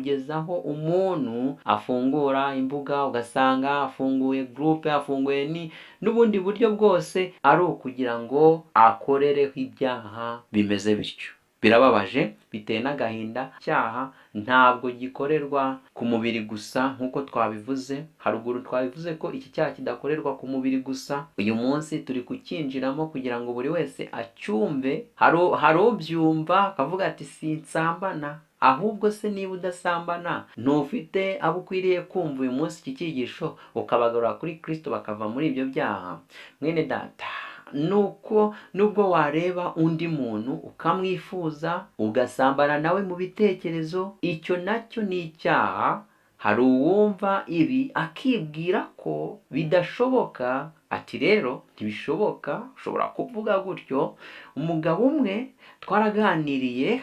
Kugeza aho umuntu afungura imbuga, ugasanga afunguye groupe, afunguye n'ubundi buryo bwose, ari ukugira ngo akorereho ibyaha bimeze bityo. Birababaje, biteye n'agahinda. Icyaha ntabwo gikorerwa ku mubiri gusa, nk'uko twabivuze haruguru. Twabivuze ko iki cyaha kidakorerwa ku mubiri gusa. Uyu munsi turi kucyinjiramo kugira ngo buri wese acyumve. Hari ubyumva akavuga ati sinsambana. Ahubwo se niba udasambana, ntufite abo ukwiriye kumva uyu munsi iki cyigisho, ukabagarura kuri Kristo bakava muri ibyo byaha? Mwene data, nuko nubwo wareba undi muntu ukamwifuza, ugasambana nawe mu bitekerezo, icyo nacyo ni icyaha. Hari uwumva ibi akibwira ko bidashoboka, ati rero ntibishoboka. Ushobora kuvuga gutyo. Umugabo umwe twaraganiriye,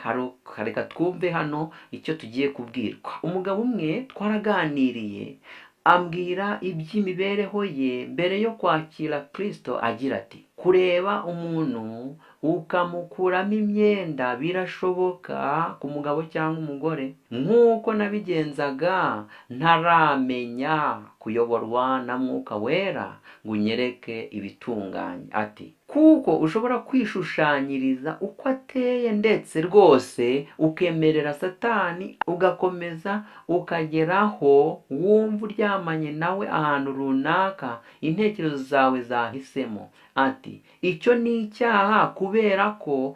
reka twumve hano icyo tugiye kubwirwa. Umugabo umwe twaraganiriye, ambwira iby'imibereho ye mbere yo kwakira Kristo, agira ati kureba umuntu ukamukuramo imyenda birashoboka ku mugabo cyangwa umugore, nk'uko nabigenzaga ntaramenya kuyoborwa na Mwuka Wera ngo unyereke ibitunganye. Ati kuko ushobora kwishushanyiriza uko ateye, ndetse rwose ukemerera Satani ugakomeza ukageraho wumva uryamanye nawe ahantu runaka intekerezo zawe zahisemo. Ati icyo ni icyaha kubera ko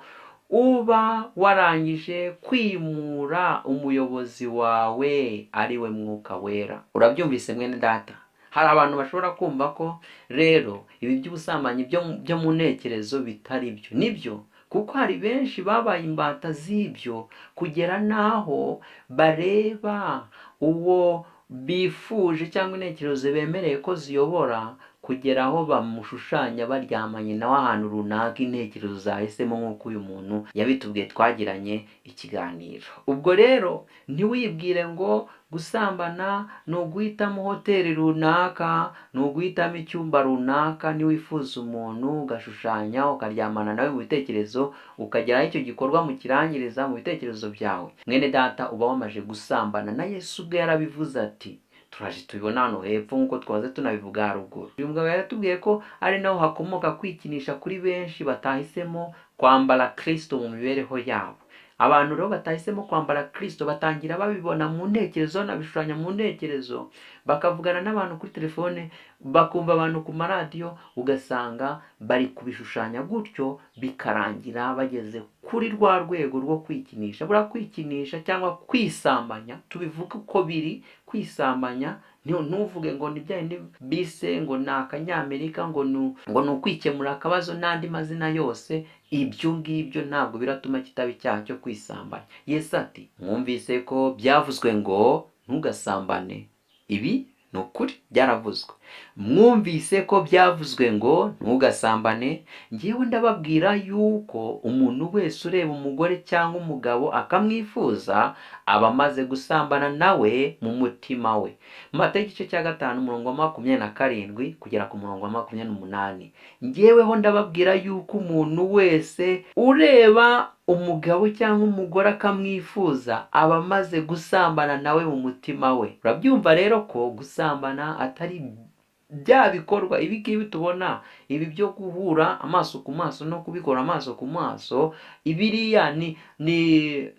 uba warangije kwimura umuyobozi wawe ari we Mwuka Wera. Urabyumvise mwene data? Hari abantu bashobora kumva ko rero ibi by'ubusambanyi byo mu ntekerezo bitari byo. Nibyo, kuko hari benshi babaye imbata z'ibyo, kugera n'aho bareba uwo bifuje cyangwa intekerezo bemereye ko ziyobora, kugera aho bamushushanya baryamanye nawe ahantu runaka intekerezo zahisemo, nk'uko uyu muntu yabitubwiye twagiranye ikiganiro. Ubwo rero ntiwibwire ngo gusambana ni uguhitamo hoteli runaka, ni uguhitamo icyumba runaka. Niwifuza umuntu ugashushanya ukaryamana nawe mu bitekerezo, ukageraho icyo gikorwa mukirangiriza mu bitekerezo byawe, mwene data, uba wamaze gusambana. Na Yesu ubwe yarabivuze, ati turaje tubibona hano hepfo nk'uko twaze tunabivuga haruguru. Uyu mugabo yaratubwiye ko ari naho hakomoka kwikinisha kuri benshi batahisemo kwambara Kristo mu mibereho yabo. Abantu rero batahisemo kwambara Kristo batangira babibona mu ntekerezo, banabishushanya mu ntekerezo, bakavugana n'abantu kuri telefone, bakumva abantu ku maradiyo, ugasanga bari kubishushanya gutyo, bikarangira bageze kuri rwa rwego rwo kwikinisha. Buriya kwikinisha cyangwa kwisambanya, tubivuge uko biri, kwisambanya, ntuvuge ngo ni bya bindi bise ngo ni akanyamerika, ngo ni ukwikemura akabazo n'andi mazina yose. Ibyo ngibyo ntabwo biratuma kitaba icyaha cyo kwisambanya. Yesu ati mwumvise ko byavuzwe ngo ntugasambane. Ibi ni ukuri byaravuzwe. Mwumvise ko byavuzwe ngo ntugasambane. Ngewe ndababwira yuko umuntu wese ureba umugore cyangwa umugabo akamwifuza, aba amaze gusambana nawe mu mutima we. Matayo igice cya 5, umurongo wa 27 kugera ku murongo wa 28. Ngeweho ndababwira yuko umuntu wese ureba umugabo cyangwa umugore akamwifuza, aba amaze gusambana nawe mu mutima we. Urabyumva rero ko gusambana atari bya bikorwa ibi ngibi tubona, ibi byo guhura amaso ku maso no kubikora amaso ku maso. Ibiriya ni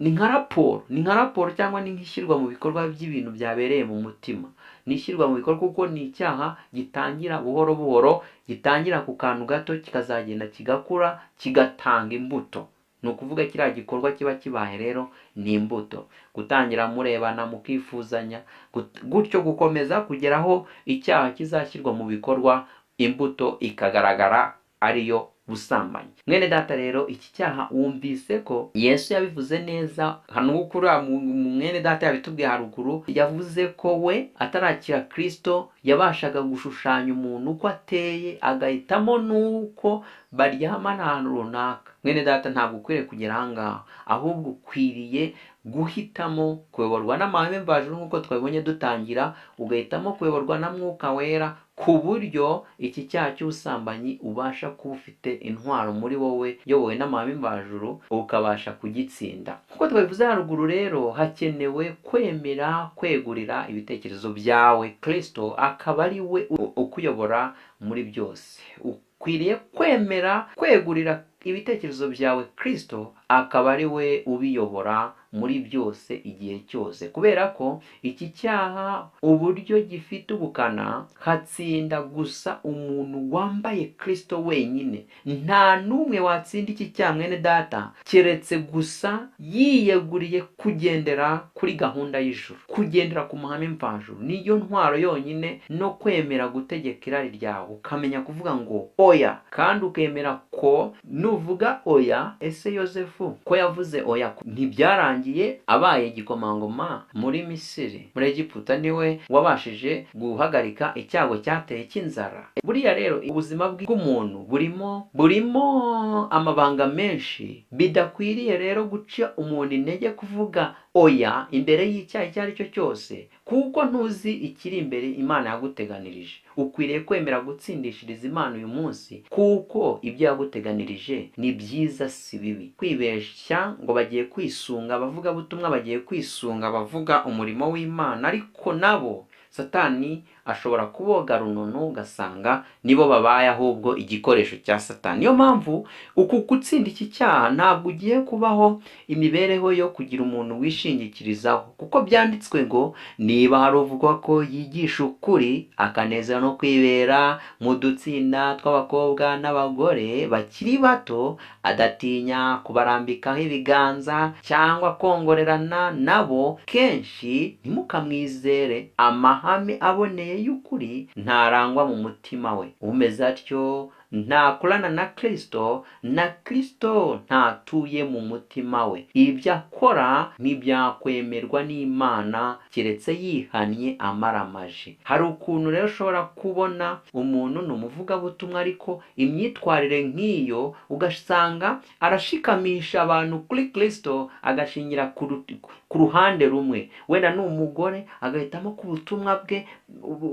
nka raporo, ni nka raporo cyangwa ni nk'ishyirwa mu bikorwa by'ibintu byabereye mu mutima. Ni ishyirwa mu bikorwa, kuko ni icyaha gitangira buhoro buhoro, gitangira ku kantu gato, kikazagenda kigakura, kigatanga imbuto. Ni ukuvuga kiriya gikorwa kiba kibaye rero ni imbuto. Gutangira murebana mukifuzanya gutyo, gukomeza kugera aho icyaha kizashyirwa mu bikorwa, imbuto ikagaragara ariyo busambanyi. Mwene data, rero iki cyaha wumvise ko Yesu yabivuze neza hano, nk'uko uriya mwene data yabitubwiye haruguru. Yavuze ko we atarakira Kristo yabashaga gushushanya umuntu uko ateye, agahitamo n'uko baryamana ahantu runaka. Mwene data, ntabwo ukwiriye kugera aha ngaha, ahubwo ukwiriye guhitamo kuyoborwa n'amahame mvajuru, nk'uko twabibonye dutangira, ugahitamo kuyoborwa na Mwuka Wera. ku buryo iki cyaha cy'ubusambanyi ubasha kuba ufite intwaro muri wowe yobowe n'amahame mvajuru, ukabasha kugitsinda. Nk'uko twabivuze haruguru rero, hakenewe kwemera kwegurira ibitekerezo byawe Kristo, akaba ari we ukuyobora muri byose. Ukwiriye kwemera kwegurira ibitekerezo byawe Kristo, akaba ari we ubiyobora muri byose igihe cyose, kubera ko iki cyaha uburyo gifite ubukana, hatsinda gusa umuntu wambaye Kristo wenyine. Nta n'umwe watsinda iki cyaha mwene data, keretse gusa yiyeguriye kugendera kuri gahunda y'ijuru, kugendera ku mahame mvajuru. Niyo ntwaro yonyine, no kwemera gutegeka irari ryawe, ukamenya kuvuga ngo oya, kandi ukemera ko nuvuga oya. Ese Yosefu ko yavuze oya ntibyarangiye abaye igikomangoma muri Misiri, muri Egiputa? Niwe wabashije guhagarika icyago cyateye cy'inzara. Buriya rero ubuzima bw'umuntu burimo amabanga menshi, bidakwiriye rero guca umuntu intege kuvuga oya imbere y'icyaha icyo ari cyo cyose, kuko ntuzi ikiri imbere Imana yaguteganirije. Ukwiriye kwemera gutsindishiriza Imana uyu munsi, kuko ibyo yaguteganirije ni byiza si bibi. Kwibeshya ngo bagiye kwisunga abavugabutumwa, bagiye kwisunga abavuga umurimo w'Imana, ariko nabo Satani ashobora kuboga runono, ugasanga nibo babaye ahubwo igikoresho cya Satani. Niyo mpamvu uku gutsinda iki cyaha ntabwo ugiye kubaho imibereho yo kugira umuntu wishingikirizaho, kuko byanditswe ngo niba hari uvugwa ko yigisha ukuri akanezera no kwibera mu dutsinda tw'abakobwa n'abagore bakiri bato, adatinya kubarambikaho ibiganza cyangwa kongorerana nabo kenshi, ntimukamwizere. Amahame aboneye y'ukuri ntarangwa mu mutima we. Umeze atyo ntakorana na Kristo, na Kristo ntatuye mu mutima we. Ibyo akora ntibyakwemerwa n'Imana keretse yihannye amaramaje. Hari ukuntu rero ushobora kubona umuntu ni umuvugabutumwa, ariko imyitwarire nk'iyo ugasanga arashikamisha abantu kuri Kristo, agashingira ku ruhande rumwe. Wenda ni umugore agahitamo ko ubutumwa bwe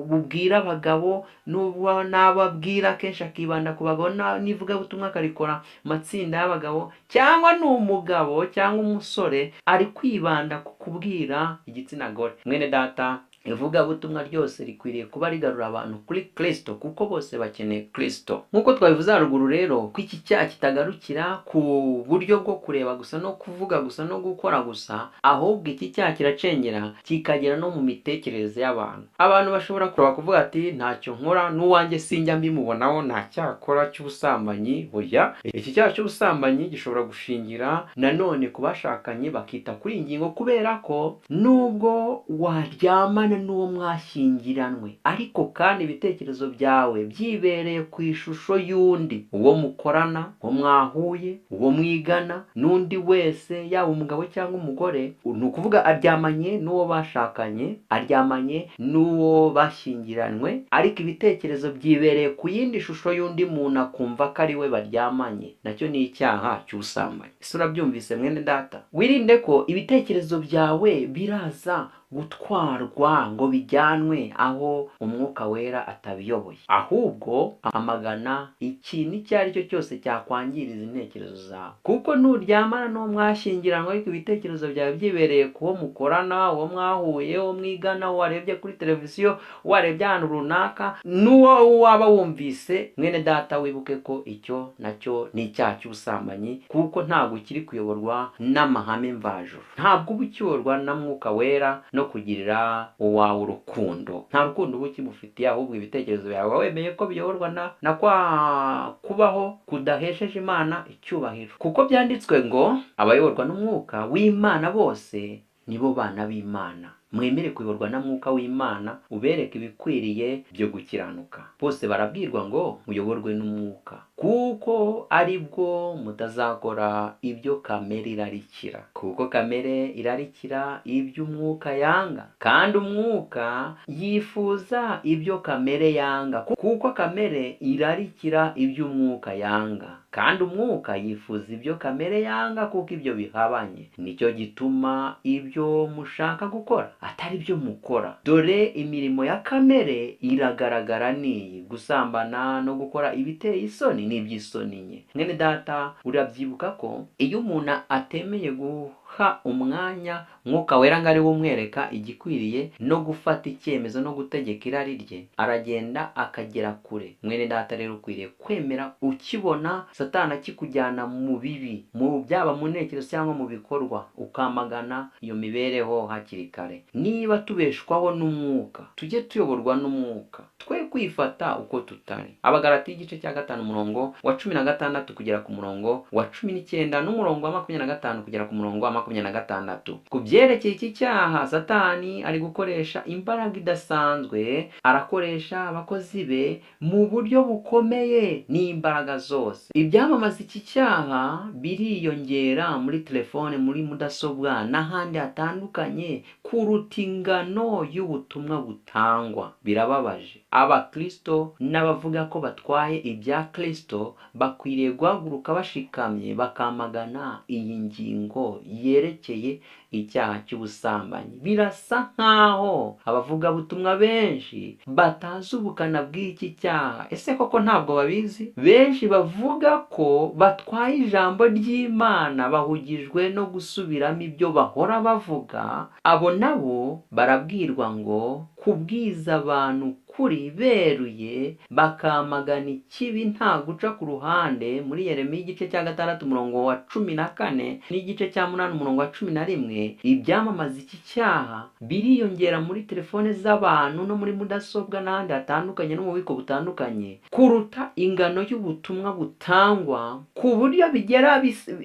bubwira abagabo, n'abo abwira kenshi akibanda ku bagabo, n'ivugabutumwa akarikora matsinda y'abagabo, cyangwa ni umugabo cyangwa umusore ari kwibanda ku kubwira igitsina gore. Mwene data, ivugabutumwa ryose rikwiriye kuba rigarura abantu kuri Kristo, kuko bose bakeneye Kristo. Nk'uko twabivuze haruguru rero, ko iki cyaha kitagarukira ku buryo bwo kureba gusa no kuvuga gusa no gukora gusa, ahubwo iki cyaha kiracengera kikagera no mu mitekerereze y'abantu. Abantu bashobora kuvuga ati ntacyo nkora, n'uwanjye sinjya mbimubonaho, nta cyakora cy'ubusambanyi. Oya, iki cyaha cy'ubusambanyi gishobora gushingira nanone ku bashakanye, bakita kuri iyi ngingo, kubera ko nubwo waryamana n'uwo mwashyingiranwe, ariko kandi ibitekerezo byawe byibereye ku ishusho y'undi, uwo mukorana, uwo mwahuye, uwo mwigana, n'undi wese, yaba umugabo cyangwa umugore. Ni ukuvuga aryamanye n'uwo bashakanye, aryamanye n'uwo bashyingiranwe, ariko ibitekerezo byibereye ku yindi shusho y'undi muntu, akumva ko ari we baryamanye. Nacyo ni icyaha cy'ubusambanyi. Ese urabyumvise mwene data? Wirinde ko ibitekerezo byawe biraza gutwarwa ngo bijyanwe aho umwuka wera atabiyoboye, ahubwo amagana ikintu icyo ari cyo cyose cyakwangiriza intekerezo zawe, kuko nuryamana n'uwo mwashyingiranwe ariko ibitekerezo byawe byibereye ku wo mukorana, uwo mwahuye, uwo mwigana, uwo warebye kuri televiziyo, uwo warebye ahantu runaka, n'uwo waba wumvise, mwene data wibuke ko icyo nacyo ni icyaha cy'ubusambanyi, kuko ntabwo ukiri kuyoborwa n'amahame mvajuru, ntabwo uba ukiyoborwa na mwuka wera no kugirira uwawe urukundo. Nta rukundo uba ukimufitiye, ahubwo ibitekerezo byawe wemeye ko biyoborwa na kwa kubaho kudahesheje Imana icyubahiro, kuko byanditswe ngo abayoborwa n'umwuka w'Imana bose nibo bana b'Imana. Mwemere kuyoborwa na mwuka w'Imana ubereke ibikwiriye byo gukiranuka. Bose barabwirwa ngo muyoborwe n'umwuka, kuko ari bwo mutazakora ibyo kamere irarikira, kuko kamere irarikira ibyo umwuka yanga, kandi umwuka yifuza ibyo kamere yanga, kuko kamere irarikira ibyo umwuka yanga, kandi umwuka yifuza ibyo kamere yanga, kuko ibyo bihabanye. Nicyo gituma ibyo mushaka gukora atari byo mukora. Dore imirimo ya kamere iragaragara niyi: gusambana no gukora ibiteye isoni n'iby'isoni nke. Mwene data, urabyibuka ko iyo umuntu atemeye guha umwanya Mwuka Wera ngo ari we umwereka igikwiriye no gufata icyemezo no gutegeka irari rye, aragenda akagera kure. Mwene data rero, ukwiriye kwemera ukibona Satani akikujyana mu bibi, mu byaba mu ntekerezo cyangwa mu bikorwa, ukamagana iyo mibereho hakiri kare. Niba tubeshwaho n'umwuka, tujye tuyoborwa n'umwuka, twe kwifata uko tutari. Abagalatiya igice cya 5 umurongo wa 16 kugera ku murongo wa 19 n'umurongo wa 25 kugera ku murongo wa 26. Ku byerekeye iki cyaha, Satani ari gukoresha imbaraga idasanzwe, arakoresha abakozi be mu buryo bukomeye n'imbaraga zose. Ibyamamaza iki cyaha biriyongera muri telefone, muri mudasobwa n'ahandi hatandukanye kuruta ingano y'ubutumwa butangwa. Birababaje. Abakristo n'abavuga ko batwaye ibya Kristo bakwiriye guhaguruka bashikamye bakamagana iyi ngingo yerekeye icyaha cy'ubusambanyi. Birasa nkaho abavugabutumwa benshi batazi ubukana bw'iki cyaha. Ese koko ntabwo babizi? Benshi bavuga ko batwaye ijambo ry'Imana bahugijwe no gusubiramo ibyo bahora bavuga. Abo nabo barabwirwa ngo kubwiza abantu kuri beruye bakamagana ikibi nta guca ku ruhande. Muri Yeremiya igice cya 6 umurongo wa 14 n'igice cya 8 umurongo wa 11, ibyamamaza iki cyaha biriyongera muri telefone z'abantu no muri mudasobwa n'ahandi hatandukanye no mu bubiko butandukanye kuruta ingano y'ubutumwa butangwa, ku buryo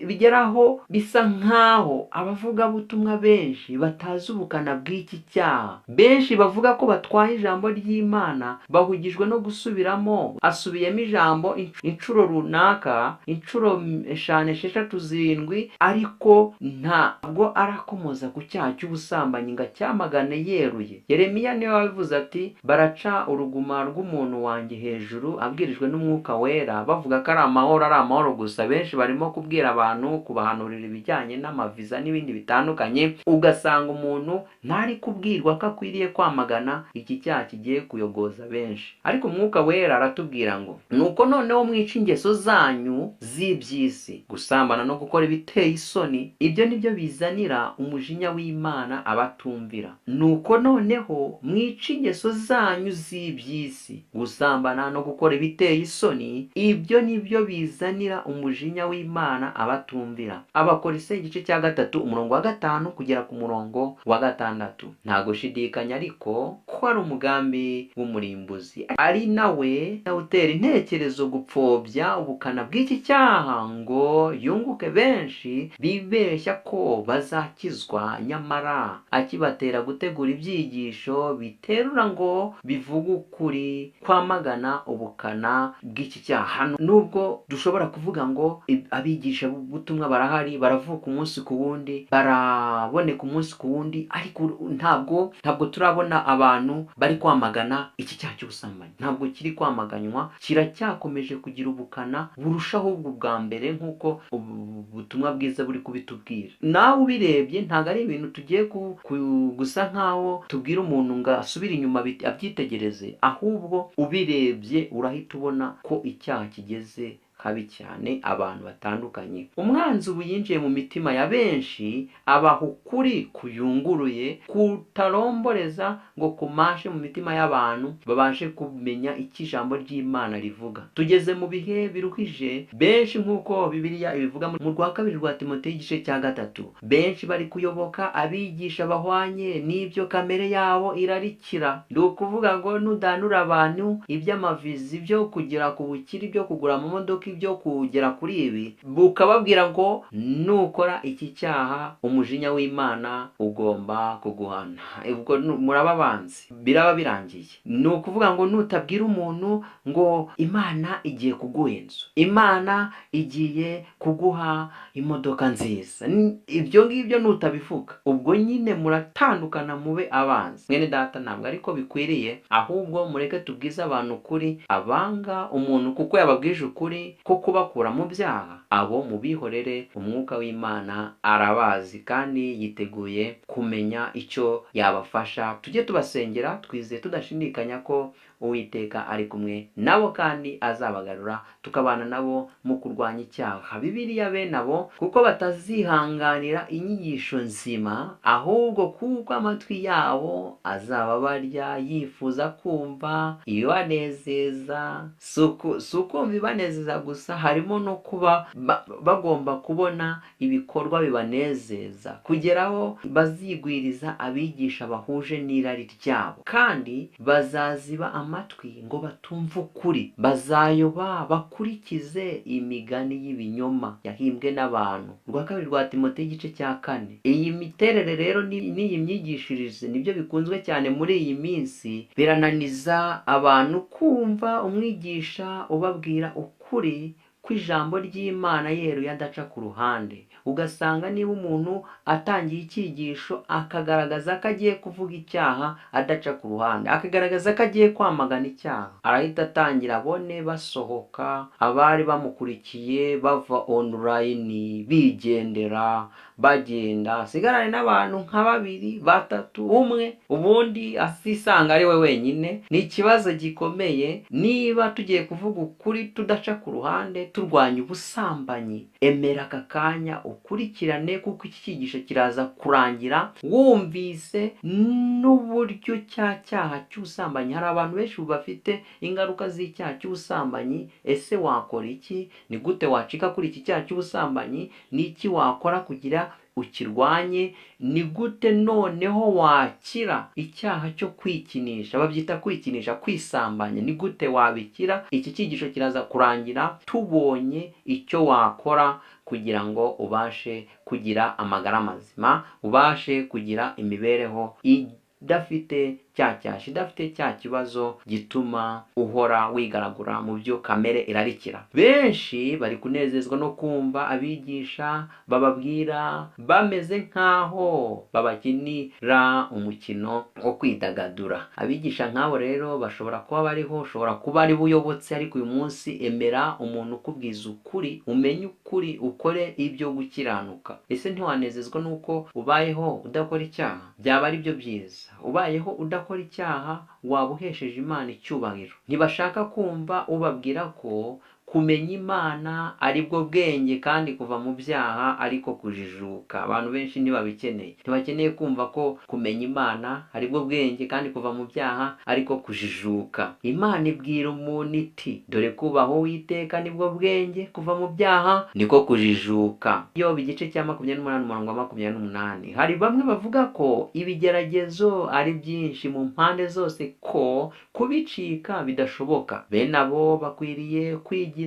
bigeraho bisa nkaho abavugabutumwa benshi batazi ubukana bw'iki cyaha. Benshi bavuga ko batwaye ijambo ry'Imana bahugijwe no gusubiramo, asubiyemo ijambo inshuro runaka, inshuro 5, 6, 7, ariko ntabwo arakomoza ku cyaha cy'ubusambanyi ngo acyamagane yeruye. Yeremiya niwe wabivuze ati: baraca uruguma rw'umuntu wanjye hejuru abwirijwe n'Umwuka Wera, bavuga ko ari amahoro, ari amahoro gusa. Benshi barimo kubwira abantu, kubahanurira ibijyanye n'amaviza n'ibindi bitandukanye, ugasanga umuntu ntari kubwirwa ko akwiriye kwamagana iki cyaha kigiye kuyogoza benshi. Ariko Umwuka Wera aratubwira ngo nuko noneho mwica ingeso zanyu z'iby'isi, gusambana no gukora ibiteye isoni, ibyo nibyo bizanira umujinya w'Imana abatumvira. Nuko noneho mwica ingeso zanyu z'iby'isi, gusambana no gukora ibiteye isoni, ibyo nibyo bizanira umujinya w'Imana abatumvira. Abakorinto igice cya 3 umurongo wa 5 kugera ku murongo wa 6. Nta gushidikanya ariko ko ari umugambi w'umurimbuzi, ari nawe utera intekerezo gupfobya ubukana bw'iki cyaha ngo yunguke benshi bibeshya ko bazakizwa, nyamara akibatera gutegura ibyigisho biterura ngo bivuge ukuri kwamagana ubukana bw'iki cyaha. Nubwo dushobora kuvuga ngo abigisha butumwa barahari, baravuka umunsi ku wundi, baraboneka umunsi ku wundi, ariko ntabwo turabona abantu bari kwamagana iki cyaha cy'ubusambanyi. Ntabwo kiri kwamaganywa, kiracyakomeje kugira ubukana burushaho ubwo bwa mbere, nk'uko ubutumwa bwiza buri kubitubwira. Nawe ubirebye ntabwo ari ibintu tugiye gusa nkaho tubwira umuntu ngo asubire inyuma abyitegereze, ahubwo ubirebye urahita ubona ko icyaha kigeze habi cyane abantu batandukanye. Umwanzi ubu yinjiye mu mitima ya benshi, abaha ukuri kuyunguruye, kutaromboreza ngo kumashe mu mitima y'abantu babashe kumenya icyo ijambo ry'Imana rivuga. Tugeze mu bihe biruhije benshi, nk'uko Bibiliya ibivuga mu rwa 2 rwa Timoteyo igice cya 3, benshi bari kuyoboka abigisha bahwanye n'ibyo kamere yabo irarikira. Ndi ukuvuga ngo nudanura abantu iby'amavizi, byo kugera ku bukire, byo kugura amamodoka, ibyo kugera kuri ibi, bukababwira ngo nukora iki cyaha umujinya w'Imana ugomba kuguhana, ubwo muraba banzi, biraba birangiye. Ni ukuvuga ngo nutabwira umuntu ngo Imana igiye kuguha inzu, Imana igiye kuguha imodoka nziza, ibyo ngibyo nutabivuga, ubwo nyine muratandukana mube abanzi. Mwene data, ntabwo ariko bikwiriye, ahubwo mureke tubwize abantu ukuri. Abanga umuntu kuko yababwije ukuri kuri ko kubakura mu byaha, abo mubihorere, umwuka w'Imana arabazi kandi yiteguye kumenya icyo yabafasha. Tujye tubasengera twizeye tudashidikanya ko Uwiteka ari kumwe nabo kandi azabagarura, tukabana nabo mu kurwanya icyaha. Bibiliya bene abo kuko batazihanganira inyigisho nzima, ahubwo kuko amatwi yabo azaba barya yifuza kumva ibibanezeza. Si ukumva ibibanezeza gusa, harimo no kuba bagomba kubona ibikorwa bibanezeza, kugeraho bazigwiriza abigisha bahuje n'irari ryabo, kandi bazaziba amatwi ngo batumve ukuri, bazayoba bakurikize imigani y'ibinyoma yahimbwe n'abantu. Urwa kabiri rwa Timoteyo igice cya 4. Iyi miterere rero n'iyi myigishirize nibyo bikunzwe cyane muri iyi minsi, birananiza abantu kumva umwigisha ubabwira ukuri kw'ijambo ry'Imana yeruye adaca ku ruhande. Ugasanga niba umuntu atangiye icyigisho akagaragaza ko agiye kuvuga icyaha adaca ku ruhande, akagaragaza ko agiye kwamagana icyaha, arahita atangira abone basohoka, abari bamukurikiye bava online bigendera, bagenda, asigarane n'abantu nka babiri, batatu, umwe, ubundi asisanga ari we wenyine. Ni ikibazo gikomeye. Niba tugiye kuvuga ukuri tudaca ku ruhande, turwanya ubusambanyi, emera aka kanya ukurikirane, kuko iki cyigisho kiraza kurangira wumvise n'uburyo cya cyaha cy'ubusambanyi. Hari abantu benshi bafite ingaruka z'icyaha cy'ubusambanyi. Ese wakora iki? Ni gute wacika kuri iki cyaha cy'ubusambanyi? Ni iki wakora kugira ukirwanye? Ni gute noneho wakira icyaha cyo kwikinisha? Babyita kwikinisha, kwisambanya. Ni gute wabikira? Iki cyigisho kiraza kurangira tubonye icyo wakora kugira ngo ubashe kugira amagara mazima, ubashe kugira imibereho idafite cya cyasha, idafite cya kibazo gituma uhora wigaragura mu byo kamere irarikira. Benshi bari kunezezwa no kumva abigisha bababwira bameze nk'aho babakinira umukino wo kwidagadura. Abigisha nk'abo rero bashobora kuba bariho, ushobora kuba ari buyobotse, ariko uyu munsi emera umuntu ukubwiza ukuri, umenye ukuri, ukore ibyo gukiranuka. Ese ntiwanezezwa n'uko ubayeho udakora icyaha? Byaba ari byo byiza. Ubayeho udakora icyaha waba uhesheje Imana icyubahiro. Ntibashaka kumva ubabwira ko kumenya Imana ari bwo bwenge kandi kuva mu byaha ariko kujijuka. Abantu benshi ntibabikeneye, ntibakeneye kumva ko kumenya Imana ari bwo bwenge kandi kuva mu byaha ariko kujijuka. Imana ibwira umuntu iti dore kubaho Uwiteka nibwo bwenge, kuva mu byaha niko kujijuka. Yobu igice cya 28 umurongo wa 28. Hari bamwe bavuga ko ibigeragezo ari byinshi mu mpande zose, ko kubicika bidashoboka. Bene abo bakwiriye kwigira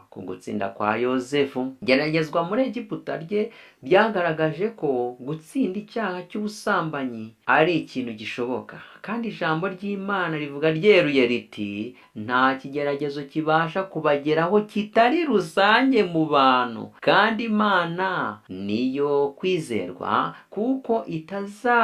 ku gutsinda kwa Yozefu. Geragezwa muri Egiputa rye byagaragaje ko gutsinda icyaha cy'ubusambanyi ari ikintu gishoboka, kandi ijambo ry'Imana rivuga ryeruye riti nta kigeragezo kibasha kubageraho kitari rusange mu bantu, kandi Imana niyo kwizerwa kuko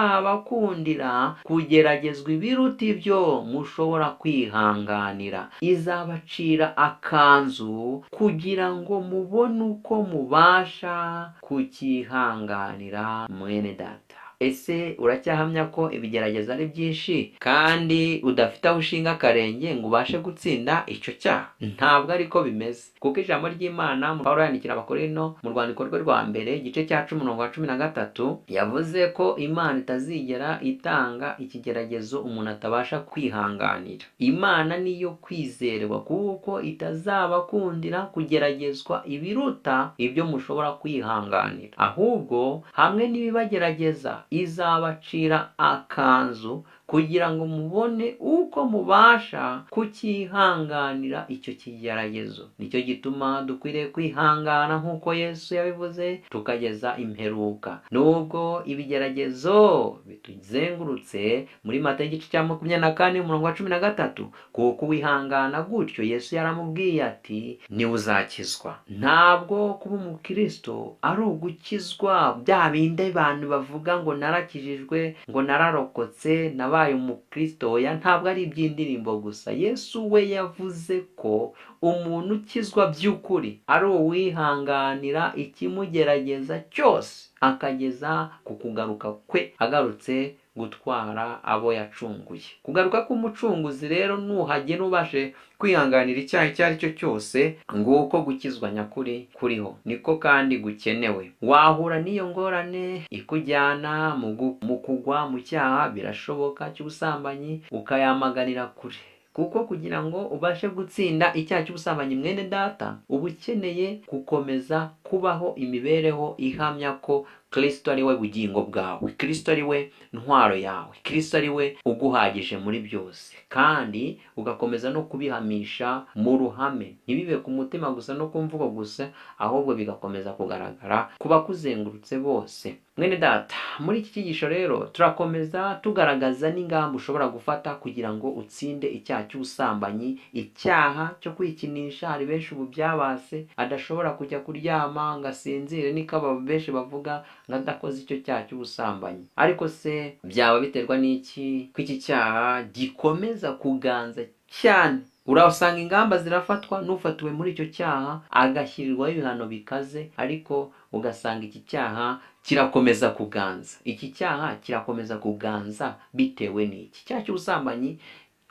itazabakundira kugeragezwa ibiruta ibyo mushobora kwihanganira. Izabacira akanzu kugira ngo mubone uko mubasha kukihanganira. Mwene data, ese uracyahamya ko ibigeragezo ari byinshi kandi udafite aho ushinga akarenge ngo ubashe gutsinda icyo cyaha? Ntabwo ariko bimeze, kuko ijambo ry'Imana Pawulo yandikira Abakorinto mu rwandiko rwe rwa mbere igice cya 10 umurongo wa 13 yavuze ko Imana itazigera itanga ikigeragezo umuntu atabasha kwihanganira. Imana niyo kwizerwa kuko itazabakundira kugeragezwa ibiruta ibyo mushobora kwihanganira, ahubwo hamwe n'ibibagerageza izabacira akanzu kugira ngo mubone uko mubasha kukihanganira icyo kigeragezo. Nicyo gituma dukwiriye kwihangana nk'uko Yesu yabivuze, tukageza imperuka. Nubwo ibigeragezo bituzengurutse, muri Matayo igice cya 24 umurongo wa 13, kuko wihangana gutyo Yesu yaramubwiye ati niwe uzakizwa. Ntabwo kuba umukristo ari ugukizwa bya bindi abantu bavuga ngo narakijijwe, ngo nararokotse, wabaye umukristo. Oya, ntabwo ari iby'indirimbo gusa. Yesu we yavuze ko umuntu ukizwa by'ukuri ari uwihanganira ikimugerageza cyose akageza ku kugaruka kwe, agarutse gutwara abo yacunguye. Kugaruka k'umucunguzi rero, nuhagera ubashe kwihanganira icyaha icyo ari cyo cyose, nguko gukizwa nyakuri kuriho, niko kandi gukenewe. Wahura n'iyo ngorane ikujyana mu kugwa mu cyaha, birashoboka, cy'ubusambanyi, ukayamaganira kure. Kuko kugira ngo ubashe gutsinda icyaha cy'ubusambanyi, mwene data, uba ukeneye gukomeza kubaho imibereho ihamya ko Kristo ari we bugingo bwawe, Kristo ari we ntwaro yawe, Kristo ari we uguhagije muri byose, kandi ugakomeza no kubihamisha mu ruhame, ntibibe ku mutima gusa no ku mvugo gusa, ahubwo bigakomeza kugaragara ku bakuzengurutse bose. Mwene data, muri iki cyigisho rero turakomeza tugaragaza n'ingamba ushobora gufata kugira ngo utsinde icyaha cy'ubusambanyi, icyaha cyo kwikinisha. Hari benshi ubu byabase, adashobora kujya kuryama ngo asinzire, niko aba benshi bavuga, ngo adakoze icyo cyaha cy'ubusambanyi. Ariko se byaba biterwa n'iki ko iki cyaha gikomeza kuganza cyane? Urasanga ingamba zirafatwa, n'ufatiwe muri icyo cyaha agashyirirwaho ibihano bikaze, ariko ugasanga iki cyaha kirakomeza kuganza. Iki cyaha kirakomeza kuganza bitewe n'iki? Icyaha cy'ubusambanyi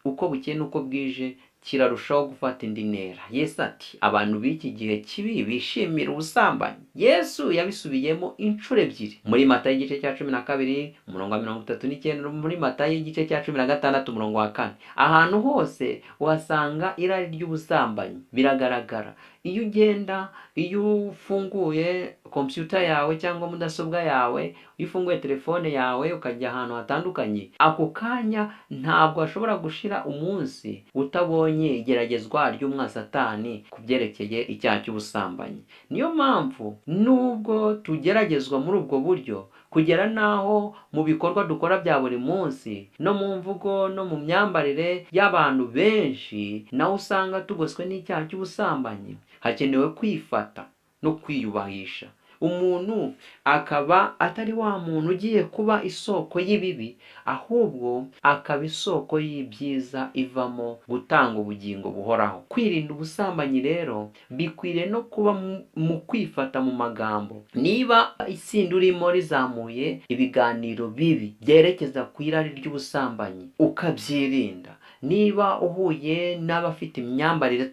uko bukeye n'uko bwije kirarushaho gufata indi ntera. Yesu ati abantu b'iki gihe kibi bishimira ubusambanyi. Yesu yabisubiyemo inshuro ebyiri, muri Matayo igice cya 12 umurongo wa 39, muri Matayo igice cya 16 umurongo wa 4. Ahantu hose uhasanga irari ry'ubusambanyi, biragaragara. Iyo ugenda, iyo ufunguye kompiyuta yawe cyangwa mudasobwa yawe, iyo ufunguye telefone yawe ukajya ahantu hatandukanye, ako kanya ntabwo washobora gushira umunsi utabonye igeragezwa ry'umwasatani ku byerekeye icyaha cy'ubusambanyi. Niyo mpamvu nubwo tugeragezwa muri ubwo buryo, kugera n'aho mu bikorwa dukora bya buri munsi, no mu mvugo no mu myambarire y'abantu benshi, nawe usanga tugoswe n'icyaha cy'ubusambanyi. Hakenewe kwifata no kwiyubahisha, umuntu akaba atari wa muntu ugiye kuba isoko y'ibibi, ahubwo akaba isoko y'ibyiza ivamo gutanga ubugingo buhoraho. Kwirinda ubusambanyi rero bikwiriye no kuba mu kwifata mu magambo. Niba itsinda urimo rizamuye ibiganiro bibi byerekeza ku irari ry'ubusambanyi, ukabyirinda. Niba uhuye n'abafite imyambarire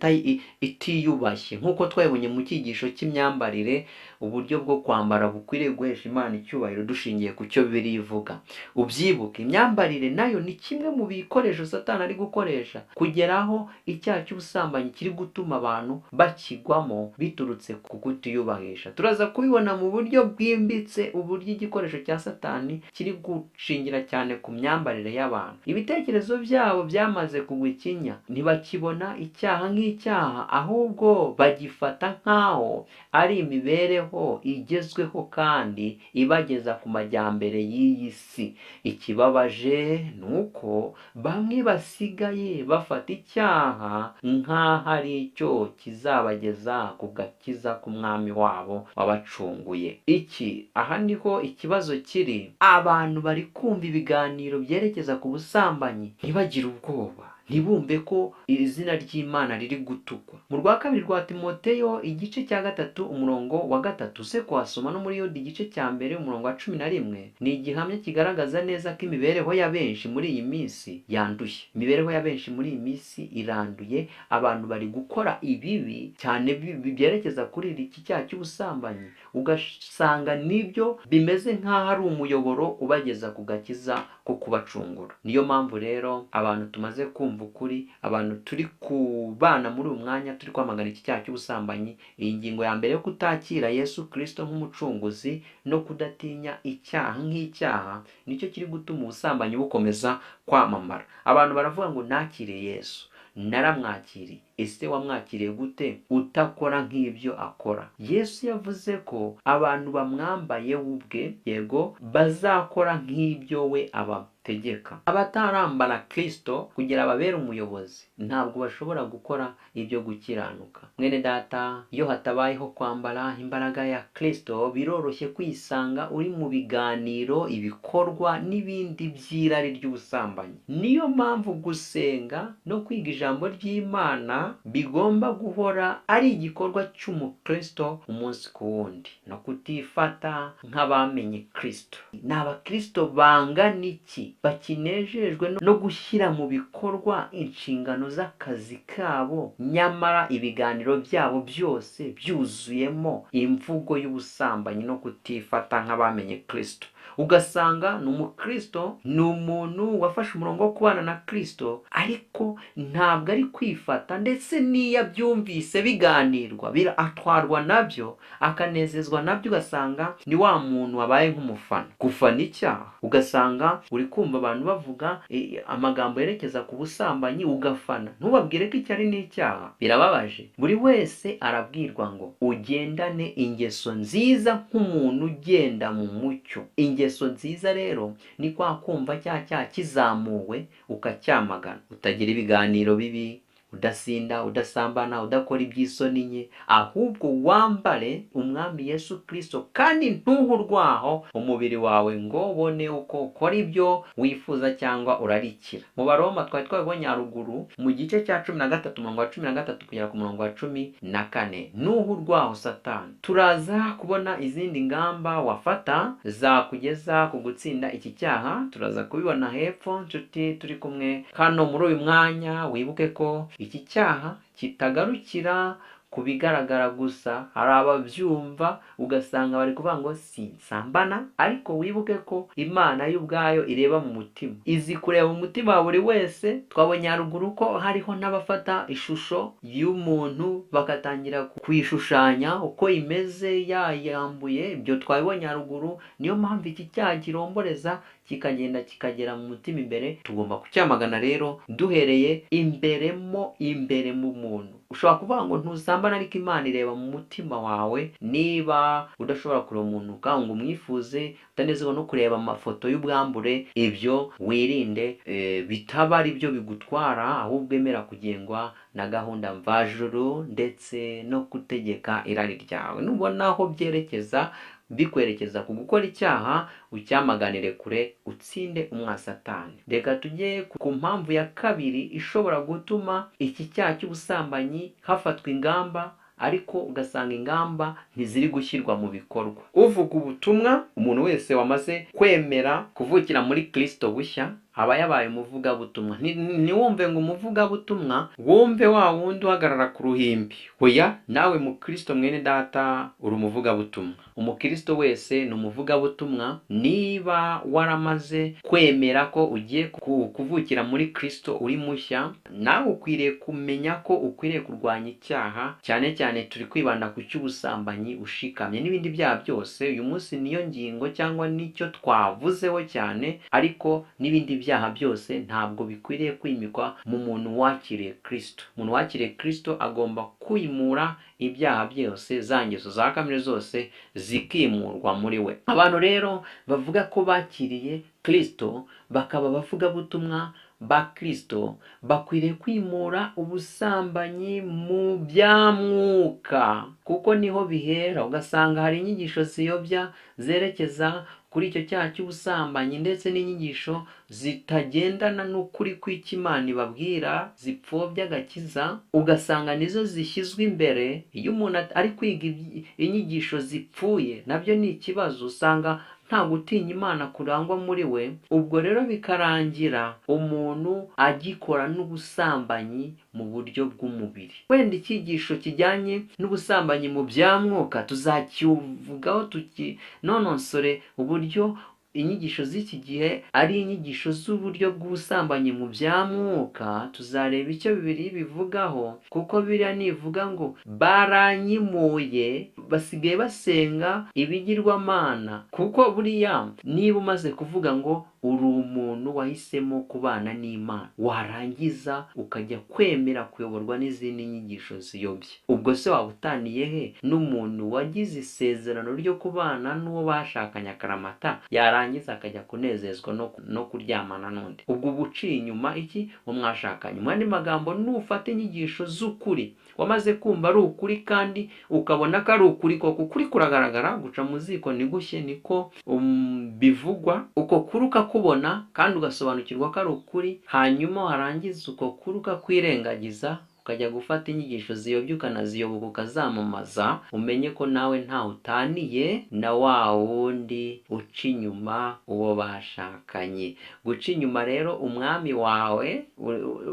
itiyubashye, nk'uko twabibonye mu cyigisho cy'imyambarire, uburyo bwo kwambara bukwiriye guhesha Imana icyubahiro dushingiye ku cyo Bibiliya ivuga, ubyibuke. Imyambarire nayo ni kimwe mu bikoresho Satani ari gukoresha kugeraho icyaha cy'ubusambanyi kiri gutuma abantu bakigwamo biturutse ku kutiyubahisha. Turaza kubibona mu buryo bwimbitse uburyo igikoresho cya Satani kiri gushingira cyane ku myambarire y'abantu. Ibitekerezo byabo byamaze kugwa ikinya, ntibakibona icyaha nk'icyaha, ahubwo bagifata nk'aho ari imibereho igezweho kandi ibageza ku majyambere y'iyi si. Ikibabaje ni uko bamwe basigaye bafata icyaha nk'aho ari cyo kizabageza ku gakiza k'umwami wabo wabacunguye. Iki aha niho ikibazo kiri. Abantu bari kumva ibiganiro byerekeza ku busambanyi ntibagire ubwoba, ntibumve ko izina ry'Imana riri gutukwa. Mu rwa kabiri rwa Timoteyo igice cya 3 umurongo wa 3, se kwasoma, no muri Yuda igice cya 1 umurongo wa 11, ni igihamya kigaragaza neza ko imibereho ya benshi muri iyi minsi yanduye. Imibereho ya benshi muri iyi minsi iranduye, abantu bari gukora ibibi cyane byerekeza kuri iki cyaha cy'ubusambanyi, ugasanga nibyo bimeze nk'aho ari umuyoboro ubageza ku gakiza ko kubacungura. Niyo mpamvu rero abantu tumaze kumva ukuri, abantu turi kubana muri uyu mwanya turi kwamagana iki cyaha cy'ubusambanyi, iyi ngingo ya mbere yo kutakira Yesu Kristo nk'umucunguzi no kudatinya icyaha nk'icyaha, nicyo kiri gutuma ubusambanyi bukomeza kwamamara. Abantu baravuga ngo nakire Yesu, naramwakiriye. Ese wamwakiriye gute utakora nk'ibyo akora? Yesu yavuze ko abantu bamwambaye ubwe, yego, bazakora nk'ibyo we abategeka. ategeka. Abatarambara Kristo kugira ababere umuyobozi ntabwo bashobora gukora ibyo gukiranuka. Mwene data, iyo hatabayeho kwambara imbaraga ya Kristo, biroroshye kwisanga uri mu biganiro, ibikorwa n'ibindi by'irari ry'ubusambanyi. Niyo mpamvu gusenga no kwiga ijambo ry'Imana bigomba guhora ari igikorwa cy'umukristo umunsi ku wundi, no kutifata nk'abamenye Kristo. Ni abakristo bangana iki bakinejejwe no gushyira mu bikorwa inshingano z'akazi kabo, nyamara ibiganiro byabo byose byuzuyemo imvugo y'ubusambanyi no kutifata nk'abamenye Kristo? Ugasanga ni umukristo, ni umuntu wafashe umurongo wo kubana na Kristo, ariko ntabwo ari kwifata, ndetse n'iyo abyumvise biganirwa atwarwa nabyo, akanezezwa nabyo. Ugasanga ni wa muntu wabaye nk'umufana, gufana icyaha. Ugasanga uri kumva abantu bavuga amagambo yerekeza ku busambanyi, ugafana, ntubabwire ko icyo ari n'icyaha. Birababaje. Buri wese arabwirwa ngo ugendane ingeso nziza nk'umuntu ugenda mu mucyo. Ingeso nziza rero ni kwa kumva cya cyaha kizamuwe ukacyamagana, utagira ibiganiro bibi, udasinda, udasambana, udakora iby'isoni nke, ahubwo wambare umwami Yesu Kristo, kandi ntuhe urwaho umubiri wawe ngo ubone uko ukora ibyo wifuza cyangwa urarikira. Mu Baroma twari twabibonye haruguru mu gice cya 13, umurongo wa 13 kugera ku murongo wa 14. Ntuhe urwaho Satani. Turaza kubona izindi ngamba wafata zakugeza ku gutsinda iki cyaha, turaza kubibona hepfo. Nshuti turi kumwe hano muri uyu mwanya, wibuke ko iki cyaha kitagarukira ku bigaragara gusa. Hari ababyumva ugasanga bari kuvuga ngo sinsambana, ariko wibuke ko Imana yo ubwayo ireba mu mutima, izi kureba mu mutima wa buri wese. Twabonye haruguru ko hariho n'abafata ishusho y'umuntu bagatangira kuyishushanya uko imeze yayambuye, ibyo twabibonye haruguru. Niyo mpamvu iki cyaha kiromboreza kikagenda kikagera mu mutima imbere. Tugomba kucyamagana rero duhereye imbere mo imbere mu muntu. Ushobora kuvuga ngo ntusambana, ariko Imana ireba mu mutima wawe. Niba udashobora kureba umuntu ngo umwifuze, utanezerwa no kureba amafoto y'ubwambure, ibyo wirinde, bitaba ari byo bigutwara, ahubwo emera kugengwa na gahunda mvajuru ndetse no gutegeka irari ryawe. Nubona aho byerekeza bikwerekeza ku gukora icyaha, ucyamaganire kure, utsinde umwasatani. Reka tujye ku mpamvu ya kabiri ishobora gutuma iki cyaha cy'ubusambanyi hafatwa ingamba, ariko ugasanga ingamba ntiziri gushyirwa mu bikorwa. Uvuga ubutumwa, umuntu wese wamaze kwemera kuvukira muri Kristo bushya aba yabaye umuvugabutumwa. Ntiwumve ngo umuvugabutumwa wumve wa wundi uhagarara ku ruhimbi. Oya, nawe mukristo mwene data uri umuvugabutumwa. Umukristo wese ni umuvugabutumwa. Niba waramaze kwemera ko ugiye kuvukira muri Kristo uri mushya, nawe ukwiriye kumenya ko ukwiriye kurwanya icyaha, cyane cyane turi kwibanda ku cy'ubusambanyi ushikamye n'ibindi byaha byose. Uyu munsi niyo ngingo cyangwa nicyo twavuzeho cyane, ariko n'ibindi byaha byose ntabwo bikwiriye kwimikwa mu muntu wakiriye Kristo. Umuntu wakiriye Kristo agomba kwimura ibyaha byose, za ngeso za kamere zose zikimurwa muri we. Abantu rero bavuga ko bakiriye Kristo bakaba abavugabutumwa ba Kristo, bakwiriye kwimura ubusambanyi mu bya mwuka, kuko niho bihera. Ugasanga hari inyigisho ziyobya zerekeza kuri icyo cyaha cy'ubusambanyi, ndetse n'inyigisho zitagendana n'ukuri kw'Imana ibabwira, zipfobya agakiza, ugasanga nizo zishyizwe imbere. Iyo umuntu ari kwiga inyigisho zipfuye, nabyo ni ikibazo, usanga nta gutinya Imana kurangwa muri we. Ubwo rero bikarangira umuntu agikora n'ubusambanyi mu buryo bw'umubiri. Wenda icyigisho kijyanye n'ubusambanyi mu bya mwuka tuzakivugaho, tukinonosore uburyo inyigisho z'iki gihe ari inyigisho z'uburyo bw'ubusambanyi mu bya mwuka. Tuzareba icyo Bibiliya bivugaho, kuko biriya nivuga ngo baranyimuye, basigaye basenga ibigirwamana. Kuko buriya niba umaze kuvuga ngo uri umuntu wahisemo kubana n'Imana, warangiza ukajya kwemera kuyoborwa n'izindi nyigisho ziyobye. Ubwo se waba utaniye he n'umuntu wagize isezerano ryo kubana n'uwo bashakanye akaramata, yarangiza akajya kunezezwa no kuryamana n'undi? Ubwo uba uciye inyuma iki uwo mwashakanye? Mu yandi magambo, nufata inyigisho z'ukuri wamaze kumva ari ukuri kandi ukabona ko ari ukuri koko, ukuri kuragaragara, guca mu ziko ntigushye, niko bivugwa. Uko kuri ukakubona kandi ugasobanukirwa ko ari ukuri, hanyuma warangiza uko kuri ukakwirengagiza, ukajya gufata inyigisho ziyobya ukanaziyoboka ukazamamaza, umenye ko nawe ntawe utaniye na wa wundi uca inyuma uwo bashakanye. Guca inyuma rero umwami wawe,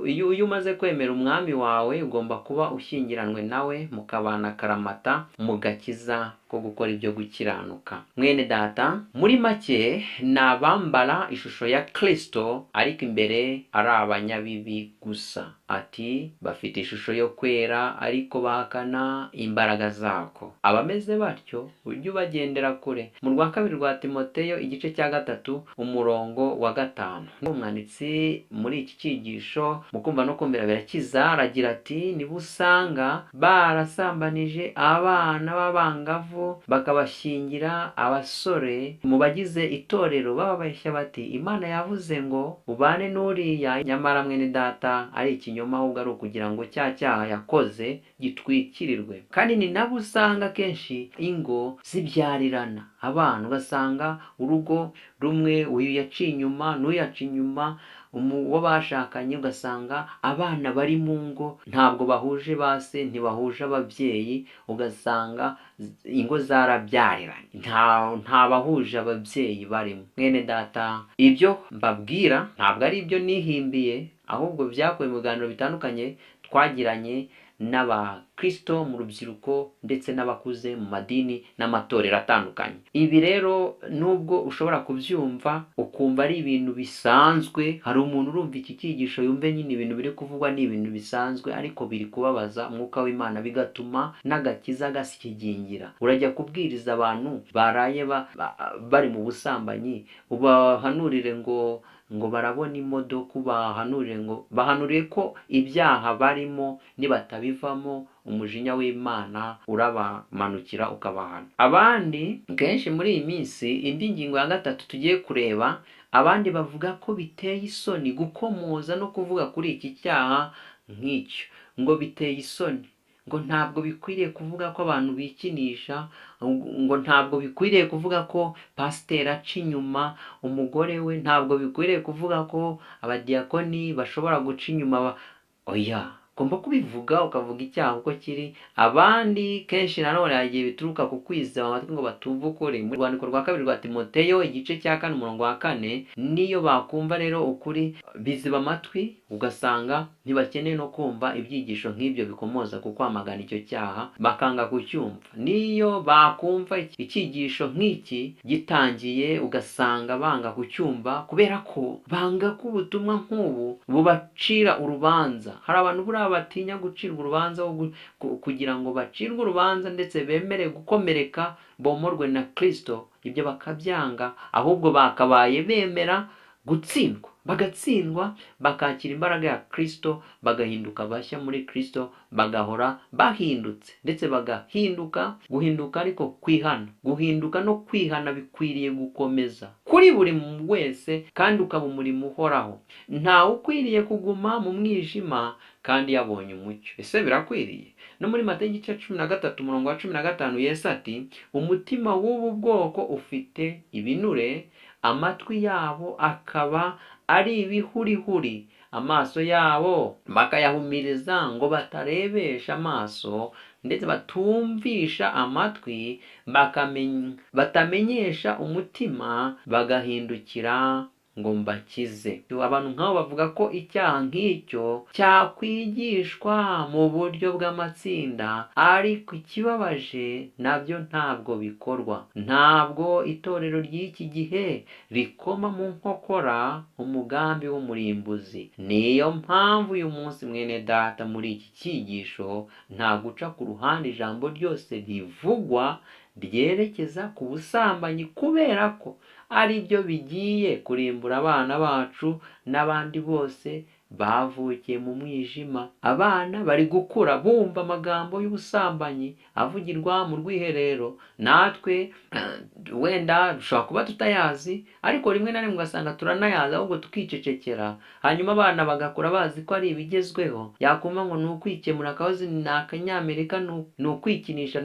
iyo umaze kwemera umwami wawe ugomba kuba ushyingiranwe nawe, mukabana akaramata mu gakiza ko gukora ibyo gukiranuka. Mwene data, muri make ni abambara ishusho ya Kristo ariko imbere ari abanyabibi gusa. Ati bafite ishusho yo kwera ariko bahakana imbaraga zako. Abameze batyo ujye ubagendera kure. Mu rwa kabiri rwa Timoteyo igice cya 3 umurongo wa 5, umwanditsi muri iki cyigisho mu kumva no kumvira birakiza aragira ati niba usanga barasambanije abana b'abangavu bakabashyingira abasore mu bagize itorero, bababeshya bati Imana yavuze ngo ubane n'uriya, nyamara mwene data ari ikinyoma, ahubwo ari ukugira ngo cya cyaha yakoze gitwikirirwe. Kandi ni nabo usanga kenshi ingo zibyarirana abana, ugasanga urugo rumwe uyu yaciye inyuma n'uyu yaciye inyuma uwo bashakanye, ugasanga abana bari mu ngo ntabwo bahuje base, ntibahuje ababyeyi, ugasanga ingo zarabyariranye, nta bahuje ababyeyi barimo. Mwene data, ibyo mbabwira ntabwo ari ibyo nihimbiye, ahubwo byakuwe mu biganiro bitandukanye twagiranye n'abakristo mu rubyiruko ndetse n'abakuze mu madini n'amatorero atandukanye. Ibi rero nubwo ushobora kubyumva ukumva ari ibintu bisanzwe, hari umuntu urumva iki cyigisho yumve nyine ibintu biri kuvugwa ni ibintu bisanzwe, ariko biri kubabaza umwuka w'Imana, bigatuma n'agakiza gasikigingira. Urajya kubwiriza abantu baraye bari mu busambanyi, ubahanurire ngo barabona imodoka, ubahanurire ngo bahanuriye ko ibyaha barimo nibatabivamo umujinya w'Imana urabamanukira ukabahana. Abandi kenshi muri iyi minsi, indi ngingo ya 3 tugiye kureba, abandi bavuga ko biteye isoni gukomoza no kuvuga kuri iki cyaha nk'icyo, ngo biteye isoni, ngo ntabwo bikwiriye kuvuga ko abantu bikinisha, ngo ntabwo bikwiriye kuvuga ko pasiteri aca inyuma umugore we, ntabwo bikwiriye kuvuga ko abadiyakoni bashobora guca inyuma. Oya, ugomba kubivuga ukavuga icyaha uko kiri. Abandi kenshi nanone hari igihe bituruka ku kwizera amatwi ngo batumve ukuri. Mu rwandiko rwa kabiri rwa Timoteyo igice cya 4 umurongo wa 4, niyo bakumva rero ukuri biziba amatwi, ugasanga ntibakeneye no kumva ibyigisho nk'ibyo bikomoza ku kwamagana icyo cyaha, bakanga kucyumva. Niyo bakumva icyigisho nk'iki gitangiye, ugasanga banga kucyumva kubera ko banga ko ubutumwa nk'ubu bubacira urubanza. Hari abantu buriya batinya gucirwa urubanza, kugira ngo bacirwe urubanza ndetse bemere gukomereka bomorwe na Kristo, ibyo bakabyanga, ahubwo bakabaye bemera gutsindwa, bagatsindwa, bakakira imbaraga ya Kristo, bagahinduka bashya muri Kristo, bagahora bahindutse ndetse bagahinduka. Guhinduka ariko kwihana, guhinduka no kwihana bikwiriye gukomeza kuri buri wese, kandi ukaba umurimo uhoraho. Ntawe ukwiriye kuguma mu mwijima kandi yabonye umucyo. Ese birakwiriye? No muri Matayo igice 13 umurongo wa 15, Yesu ati umutima w'ubu bwoko ufite ibinure, amatwi yabo akaba ari ibihurihuri, amaso yabo bakayahumiriza ngo batarebesha amaso, ndetse batumvisha amatwi, batamenyesha umutima, bagahindukira ngo mbakize. Abantu nk'abo bavuga ko icyaha nk'icyo cyakwigishwa mu buryo bw'amatsinda, ariko ikibabaje nabyo ntabwo bikorwa. Ntabwo itorero ry'iki gihe rikoma mu nkokora umugambi w'umurimbuzi. Niyo mpamvu uyu munsi mwene data muri iki cyigisho nta guca ku ruhande ijambo ryose rivugwa ryerekeza ku busambanyi, kubera ko ari byo bigiye kurimbura abana bacu n'abandi bose bavukiye mu mwijima. Abana bari gukura bumva amagambo y'ubusambanyi avugirwa mu rwiherero, natwe wenda dushobora kuba tutayazi, ariko rimwe na rimwe ugasanga turanayazi ahubwo tukicecekera, hanyuma abana bagakura bazi ko ari ibigezweho. Yakumva ngo ni ukwikemura akabazo, ni akanyamerika, ni ukwikinisha,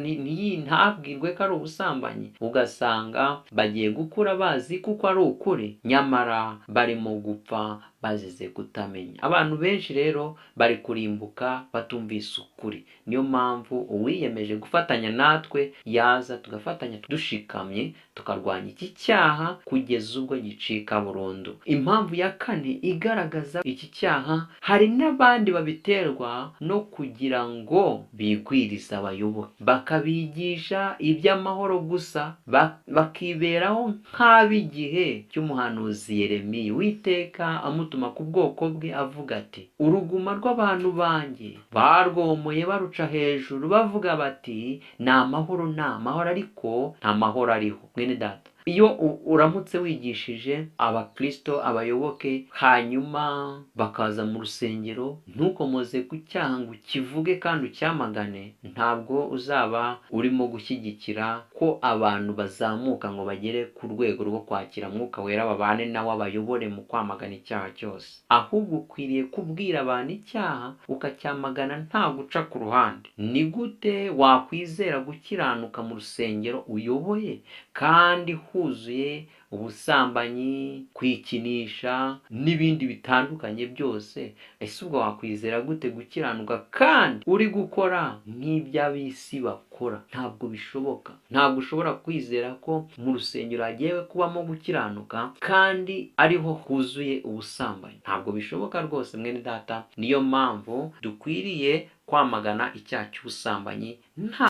ntabwirwe ko ari ubusambanyi. Ugasanga bagiye gukura bazi kuko ari ukuri, nyamara barimo gupfa bazize kutamenya. Abantu benshi rero bari kurimbuka batumvise ukuri. Niyo mpamvu uwiyemeje gufatanya natwe yaza, tugafatanya dushikamye, tukarwanya iki cyaha kugeza ubwo gicika burundu. Impamvu ya kane igaragaza iki cyaha, hari n'abandi babiterwa no kugira ngo bigwirize abayoboke, bakabigisha iby'amahoro gusa, bakiberaho nk'ab'igihe cy'umuhanuzi Yeremiya. Uwiteka amutuma ku bwoko bwe avuga ati: uruguma rw'abantu banjye barwomoye baruca hejuru, bavuga bati ni amahoro, ni amahoro, ariko nta mahoro ariho. Mwene data, iyo uramutse wigishije abakristo, abayoboke, hanyuma bakaza mu rusengero, ntukomoze ku cyaha ngo ukivuge kandi ucyamagane, ntabwo uzaba urimo gushyigikira ko abantu bazamuka ngo bagere ku rwego rwo kwakira Mwuka Wera, babane nawe abayobore mu kwamagana icyaha cyose. Ahubwo ukwiriye kubwira abantu icyaha ukacyamagana nta guca ku ruhande. Ni gute wakwizera gukiranuka mu rusengero uyoboye kandi huzuye ubusambanyi, kwikinisha n'ibindi bitandukanye byose? Ese ubwo wakwizera gute gukiranuka kandi uri gukora nk'iby'ab'isi bakora? Ntabwo bishoboka. Ntabwo ushobora kwizera ko mu rusengero hagiye kubamo gukiranuka kandi ariho huzuye ubusambanyi. Ntabwo bishoboka rwose, mwene data. Niyo mpamvu dukwiriye kwamagana icyaha cy'ubusambanyi nta